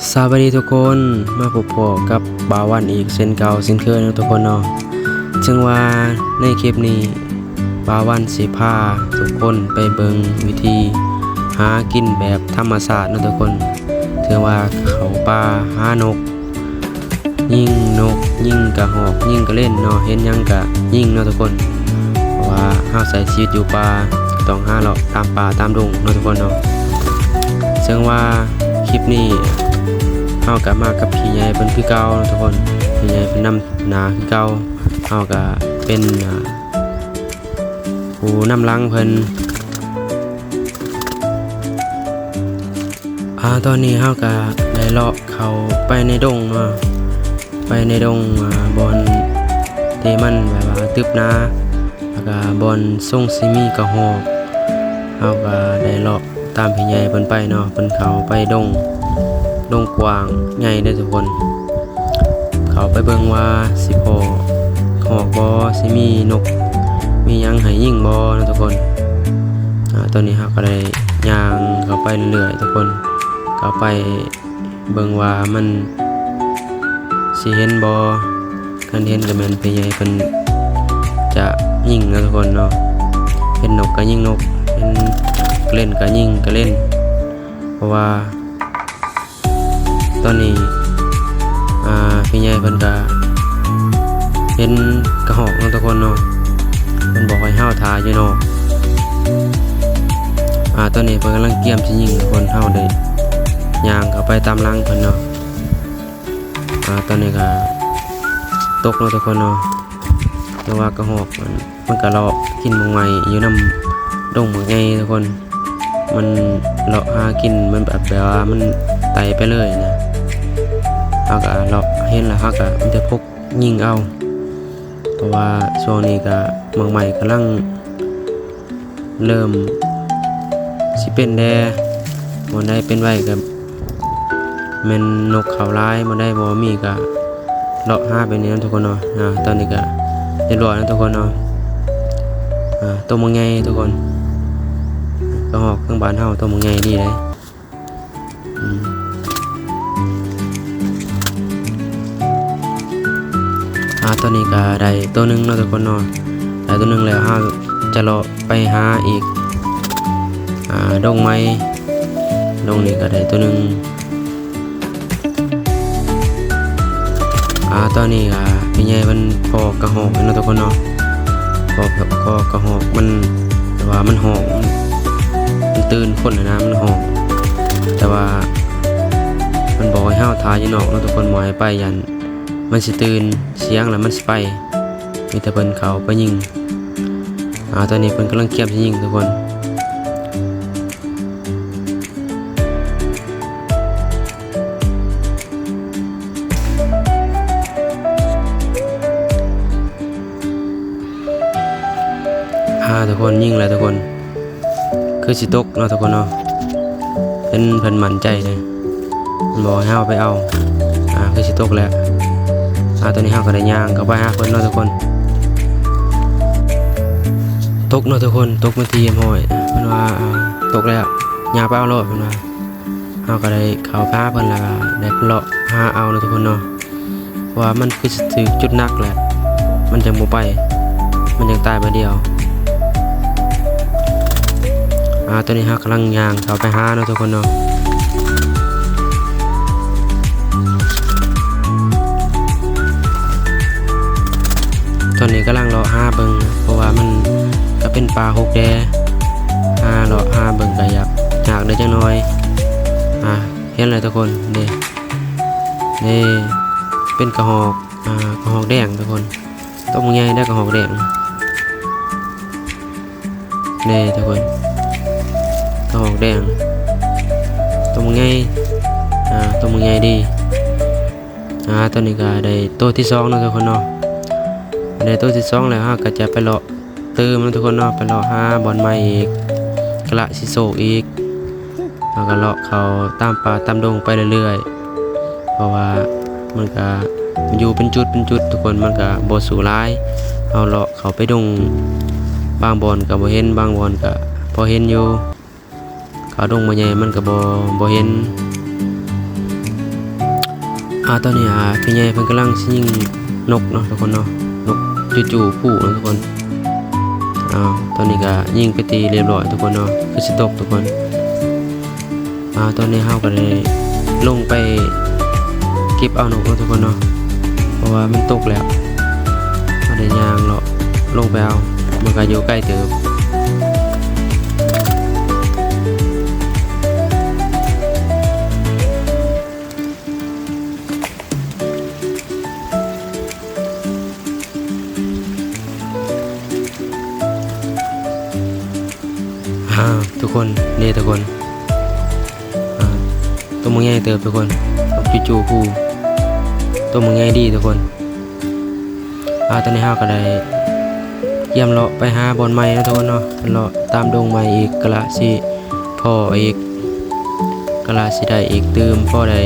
ສະບາຍດີທຸກຄົນ, ມາພົບພໍ້ກັບບ່າວວັນອີກເຊັ່ນເກົ່າເຊັ່ນເຄີຍເນາະທຸກຄົນເນາະ. ເຊິ່ງວ່າໃນຄລິບນີ້ ບ່າວວັນຊິພາທຸກຄົນໄປເບິ່ງວິທີຫາກິນແບບທຳມະຊາດເນາະທຸກຄົນ. ຖືວ່າເຂົ້າປ່າຫານົກ, ຍິງນົກ, ຍິງກະຫອກ, ຍິງກະເລັນເນາະ, ເຫັນຫຍັງກະຍິງເນາະທຸກຄົນ. ເພາະວ່າເຮົາໃຊ້ຊີວິດຢູ່ປ່າ ຕ້ອງຫາເລາະຕາມປ່າຕາມດົງເນາະທຸກຄົນເນາະ. ເຊິ່ງວ່າຄລິບນີ້ເຮົາກະມາກັບພີ່ໃຫຍ່ເພິ່ນຄືເກົ່າເນາະທຸກຄົນ, ພີ່ໃຫຍ່ເພິ່ນນຳໜ້າຄືເກົ່າ, ເຮົາກະເປັນ ອາ ຜູ້ນຳຫຼັງເພິ່ນ. ອາ ຕອນນີ້ເຮົາກະໄດ້ເລາະເຂົ້າໄປໃນດົງເນາະ, ໄປໃນດົງ ອາ ບ່ອນທີ່ມັນແບບວ່າຕຶບໜາ ແລ້ວກະບ່ອນຊົງຊິມີກະຫອກ. ເຮົາກະໄດ້ເລາະຕາມພີ່ໃຫຍ່ເພິ່ນໄປເນາະ, ເພິ່ນເຂົ້າໄປດົງ ດົງກວ້າງໃຫຍ່ເດີທຸກຄົນ. ເຂົ້າໄປເບິ່ງວ່າຊິພໍ້ຮອກບໍ່, ຊິມີນົກມີຫຍັງໃຫ້ຍິງບໍ່ເນາະທຸກຄົນ. ອາ ຕອນນີ້ເຮົາກໍໄດ້ຍ່າງເຂົ້າໄປເລື້ອຍໆທຸກຄົນ, ເຂົ້າໄປເບິ່ງວ່າມັນຊິເຫັນບໍ່. ຄັນເຫັນກໍແມ່ນຜູ້ໃຫຍ່ເພິ່ນຈະຍິງເນາະທຸກຄົນເນາະ. ເຫັນນົກກໍຍິງນົກ, ເຫັນກະເລັນກໍຍິງກະເລັນ, ເພາະວ່າ ຕອນນີ້ ອາ ພີ່ໃຫຍ່ເພິ່ນກະເຫັນກະຫອກເນາະທຸກຄົນເນາະ, ເພິ່ນບອກໃຫ້ເຮົາຖ້າຢູ່ນອກ. ອາ ຕອນນີ້ເພິ່ນກຳລັງກຽມຊິຍິງທຸກຄົນ, ເຮົາໄດ້ຍ່າງເຂົ້າໄປຕາມຫຼັງເພິ່ນເນາະ. ອາ ຕອນນີ້ກະຕົກເນາະທຸກຄົນເນາະ, ແຕ່ວ່າກະຫອກມັນ ມັນກະເລາະກິນໝາກໄມ້ຢູ່ນຳດົງໝາກໃຫຍ່ທຸກຄົນ. ມັນເລາະຫາກິນ ມັນແບບ ແບບວ່າມັນໄຕ່ໄປເລີຍນະ. ເຮົາກະເລາະເຫັນແລ້ວ ເຮົາກະມີແຕ່ພົກຍິງເອົາ, ເພາະວ່າຊ່ວງນີ້ກະໝາກໄມ້ກຳລັງເລີ່ມຊິເປັນແດ່, ບ່ອນໃດເປັນໄວກະ ແມ່ນນົກເຂົ້າຫຼາຍ, ບໍ່ໄດ້ບໍ່ມີກະເລາະຫາໄປນີ້ນະທຸກຄົນເນາະ. ອາ ຕອນນີ້ກະຮຽບຮ້ອຍນະທຸກຄົນເນາະ. ອາ ໂຕບັກໃຫຍ່ທຸກຄົນ, ກະຫອກທາງບ້ານເຮົາໂຕບັກໃຫຍ່ດີເດ້. ອືມ ອາ ຕອນນີ້ກະໄດ້ໂຕໜຶ່ງເນາະທຸກຄົນເນາະ, ໄດ້ໂຕໜຶ່ງແລ້ວ ເຮົາຈະເລາະ ໄປຫາອີກ ອາ ດົງໃໝ່, ດົງນີ້ກະໄດ້ໂຕໜຶ່ງ. ອາ ຕອນນີ້ກະ ພີ່ໃຫຍ່ເພິ່ນພໍ້ກະຫອກເນາະທຸກຄົນເນາະ, ພໍ້ ພໍ້ກະຫອກມັນ ແຕ່ວ່າມັນຮ້ອງ ມັນຕື່ນຄົນຫັ້ນນະ, ມັນຮ້ອງ ແຕ່ວ່າເພິ່ນບອກໃຫ້ເຮົາຖ້າຢູ່ນອກເນາະທຸກຄົນ, ບໍ່ໃຫ້ໄປ ຢ້ານມັນຊິຕື່ນສຽງແລ້ວມັນຊິໄປ. ມີແຕ່ເພິ່ນເຂົ້າໄປຍິງ. ອາ ຕອນນີ້ເພິ່ນກຳລັງກຽມຊິຍິງທຸກຄົນ. ອາ ທຸກຄົນ, ຍິງແລ້ວທຸກຄົນ. ຄືຊິຕົກເນາະທຸກຄົນເນາະ, ເຫັນເພິ່ນໝັ້ນໃຈເດ້, ມັນບອກໃຫ້ເຮົາໄປເອົາ. ອາ ຄືຊິຕົກແລ້ວ. ອາ ຕອນນີ້ເຮົາກໍໄດ້ຍ່າງເຂົ້າໄປຫາເພິ່ນເນາະທຸກຄົນ. ຕົກເນາະທຸກຄົນ, ຕົກເປັນທີ່ຮຽບຮ້ອຍ. ເພິ່ນວ່າ ອາ ຕົກແລ້ວ, ຍ່າງໄປເອົາໂລດ ເພິ່ນວ່າ. ເຮົາກໍໄດ້ເຂົ້າໄປຫາເພິ່ນ ແລ້ວກໍໄດ້ເລາະຫາເອົາເນາະທຸກຄົນເນາະ. ເພາະວ່າມັນຄືຊິຖືກຈຸດໜັກແຫຼະ, ມັນຈັ່ງບໍ່ໄປ, ມັນຈັ່ງຕາຍບາດດຽວ. ອາ ຕອນນີ້ເຮົາກຳລັງຍ່າງເຂົ້າໄປຫາເນາະທຸກຄົນເນາະ. ຕອນນີ້ກຳລັງເລາະຫາເບິ່ງ, ເພາະວ່າມັນກໍເປັນປ່າຮົກແດ່, ຫາເລາະຫາເບິ່ງກໍຢາກຍາກແດ່ຈັກໜ້ອຍ. ອາ ເຫັນແລ້ວທຸກຄົນ, ເດ້ ເດ້ ເປັນກະຫອກ ອາ ກະຫອກແດງທຸກຄົນ, ໂຕບັກໃຫຍ່ເດ້ ກະຫອກແດງ ເດ້ທຸກຄົນ, ກະຫອກແດງ ໂຕບັກໃຫຍ່ ອາ ໂຕບັກໃຫຍ່ດີ. ອາ ຕອນນີ້ກໍໄດ້ໂຕທີສອງເນາະທຸກຄົນເນາະ, ໄດ້ໂຕທີສອງແລ້ວ ເຮົາກໍຈະໄປເລາະ ຕື່ມເນາະທຸກຄົນເນາະ, ໄປເລາະຫາບ່ອນໃໝ່ອີກ, ກະລະຊິໂຊກອີກ. ເຮົາກໍເລາະເຂົ້າຕາມປ່າຕາມດົງໄປເລື້ອຍໆ, ເພາະວ່າມັນກະ ມັນຢູ່ເປັນຈຸດເປັນຈຸດທຸກຄົນ, ມັນກະບໍ່ສູ້ຫຼາຍ. ເຮົາເລາະເຂົ້າໄປດົງ, ບາງບ່ອນກະບໍ່ເຫັນ, ບາງບ່ອນກະພໍເຫັນຢູ່. ເຂົ້າດົງບໍ່ໃຫຍ່ມັນກໍບໍ່ ບໍ່ເຫັນ. ອາ ຕອນນີ້ ອາ ພີ່ໃຫຍ່ເພິ່ນກຳລັງຊິຍິງນົກເນາະທຸກຄົນເນາະ, ນົກຈູ່ໆພູເນາະທຸກຄົນ. ອາ ຕອນນີ້ກະຍິງໄປຕີຮຽບຮ້ອຍທຸກຄົນເນາະ, ຄືຊິຕົກທຸກຄົນ. ອາ ຕອນນີ້ເຮົາກະໄດ້ລົງໄປເກັບເອົານົກເນາະທຸກຄົນເນາະ, ເພາະວ່າມັນຕົກແລ້ວ. ເຮົາໄດ້ຍ່າງເລາະລົງໄປເອົາ, ມັນກະຢູ່ໃກ້ເຕີບ. ອາ ທຸກຄົນ ເດ້ທຸກຄົນ, ອາ ໂຕບັກໃຫຍ່ເຕີບທຸກຄົນ, ນົກຈູ່ໆພູ ໂຕບັກໃຫຍ່ດີທຸກຄົນ. ອາ ຕອນນີ້ເຮົາກະໄດ້ກຽມເລາະໄປຫາບ່ອນໃໝ່ເນາະທຸກຄົນເນາະ, ເລາະຕາມດົງໃໝ່ອີກ ກະລະຊິພໍ້ອີກ ກະລະຊິໄດ້ອີກຕື່ມ ພໍໄດ້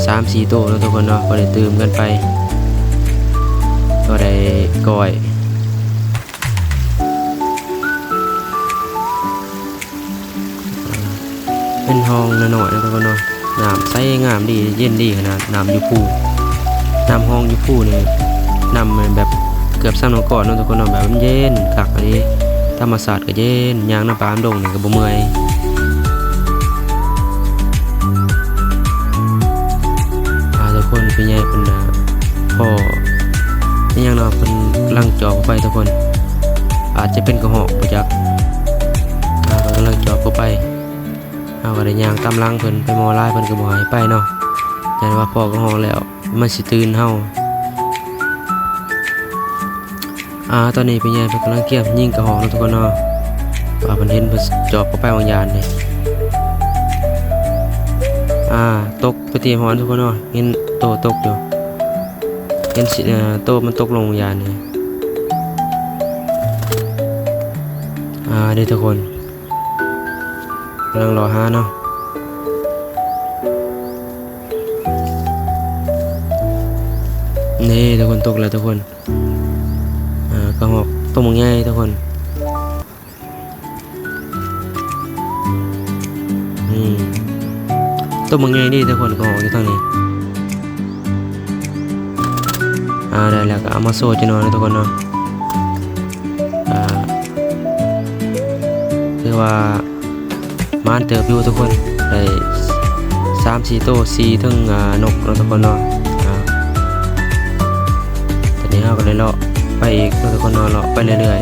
ສາມສີ່ໂຕເນາະທຸກຄົນເນາະ, ພໍໄດ້ຕື່ມກັນໄປ ພໍໄດ້ກ້ອຍ. ເປັນຮ່ອງນ້ອຍໆເນາະທຸກຄົນເນາະ, ນ້ຳໃສງາມດີ ເຢັນດີຂະໜາດ. ນ້ຳຢູ່ພູ ນ້ຳຮ່ອງຢູ່ພູນີ້ ນ້ຳແບບເກືອບສ່ຳນ້ຳກ້ອນເນາະທຸກຄົນເນາະ, ແບບມັນເຢັນຄັກອີ່ຫຼີ. ທຳມະຊາດກະເຢັນ ຍ່າງນຳປ່ານຳດົງນີ້ກະບໍ່ເມື່ອຍ. ອາ ທຸກຄົນ ພີ່ໃຫຍ່ເພິ່ນນະ ພໍ້ອີ່ຫຍັງເນາະ, ເພິ່ນກຳລັງຈອບເຂົ້າໄປທຸກຄົນ, ອາດຈະເປັນກະຮອກບໍ່ຈັກ. ອາ ເພິ່ນກຳລັງຈອບເຂົ້າໄປ. ເຮົາກະໄດ້ຍ່າງຕາມຫຼັງເພິ່ນໄປ, ໝໍຫຼາຍເພິ່ນກະບໍ່ໃຫ້ໄປເນາະ, ຢ້ານວ່າພໍ້ກະຮອກແລ້ວມັນຊິຕື່ນເຮົາ. ອາ ຕອນນີ້ພໍ່ໃຫຍ່ເພິ່ນກຳລັງກຽມຍິງກະຮອກເນາະທຸກຄົນເນາະ, ວ່າເພິ່ນເຫັນເພິ່ນຈອບເຂົ້າໄປຫວ່າງຢານນີ້. ອາ ຕົກໄປທີ່ຮອນທຸກຄົນເນາະ, ເຫັນໂຕຕົກຢູ່ ເຫັນ ເອີ ໂຕມັນຕົກລົງຫວ່າງຢານນີ້. ອາ ເດ້ທຸກຄົນ ກຳລັງເລາະຫາເນາະ. ນີ້ທຸກຄົນ ຕົກແລ້ວທຸກຄົນ. ອາ ກະຮອກໂຕບັກໃຫຍ່ທຸກຄົນ. ນີ້ ໂຕບັກໃຫຍ່ເດ້ທຸກຄົນ, ກະຮອກຢູ່ທາງນີ້. ອາ ໄດ້ແລ້ວກະເອົາມາໂຊຈັກໜ່ອຍເນາະທຸກຄົນເນາະ. ອາ ຖືວ່າ ໝານເຕີບຢູ່ທຸກຄົນ, ໄດ້ສາມສີ່ໂຕ ສີ່ເຖິງ ອາ ນົກເນາະທຸກຄົນເນາະ. ອາ ຕອນນີ້ເຮົາກະໄດ້ເລາະໄປອີກເນາະທຸກຄົນເນາະ, ເລາະໄປເລື້ອຍ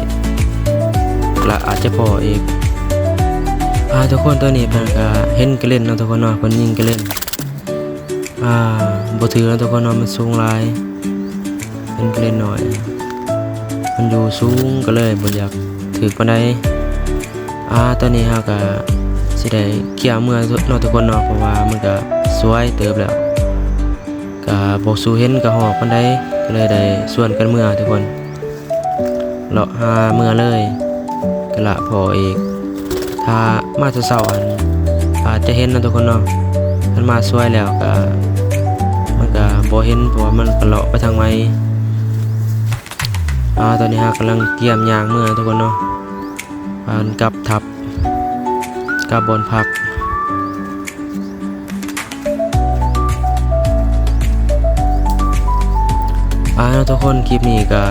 ໆ ລະອາດຈະພໍ້ອີກ. ອາ ທຸກຄົນ ຕອນນີ້ເພິ່ນກະເຫັນກະເລັນເນາະທຸກຄົນເນາະ, ເພິ່ນຍິງກະເລັນ. ອາ ບໍ່ຖືກເນາະທຸກຄົນເນາະ, ມັນສູງຫຼາຍ. ເປັນກະເລັນນ້ອຍ ມັນຢູ່ສູງ ກະເລີຍບໍ່ຢາກຖືກປານໃດ. ອາ ຕອນນີ້ເຮົາກະຊິໄດ້ເຄື່ອເມືອເນາະທຸກຄົນເນາະ, ເພາະວ່າມັນກະສວຍເຕີບແລ້ວ, ກະບໍ່ສູ້ເຫັນກະຮອກປານໃດ, ກະເລີຍໄດ້ຊວນກັນເມືອທຸກຄົນ. ເລາະຫາເມືອເລີຍ ກະລະພໍ້ອີກ. ຖ້າມາແຕ່ເຊົ້າ ອັນ ອາດຈະເຫັນເນາະທຸກຄົນເນາະ, ຄັນມາສວຍແລ້ວກະ ມັນກະບໍ່ເຫັນ ເພາະວ່າມັນກະເລາະໄປທາງໃໝ່. ອາ ຕອນນີ້ເຮົາກຳລັງກຽມຍ່າງເມືອທຸກຄົນເນາະ, ອັນ ກັບທັບ ກັບບ່ອນພັກ. ອາ ເນາະທຸກຄົນ ຄລິບນີ້ກະ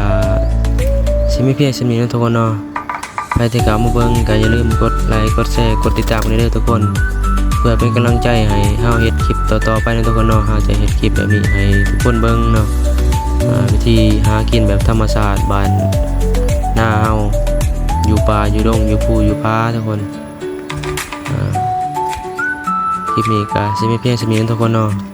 ຊິມີພຽງສ່ຳນີ້ເນາະທຸກຄົນເນາະ. ໃຜທີ່ເຂົ້າມາເບິ່ງກະຢ່າລືມກົດໄລ ກົດແຊ ກົດຕິດຕາມກັນເດີທຸກຄົນ, ເພື່ອເປັນກຳລັງໃຈໃຫ້ເຮົາເຮັດຄລິບຕໍ່ໆໄປເນາະທຸກຄົນເນາະ. ເຮົາຈະເຮັດຄລິບແບບນີ້ໃຫ້ທຸກຄົນເບິ່ງເນາະ, ອາ ວິທີຫາກິນແບບທຳມະຊາດບ້ານນາເຮົາ, ຢູ່ປ່າ ຢູ່ດົງ ຢູ່ພູ ຢູ່ຜາທຸກຄົນ. ອາ ຄລິບນີ້ກະຊິມີພຽງສ່ຳນີ້ເນາະທຸກຄົນເນາະ.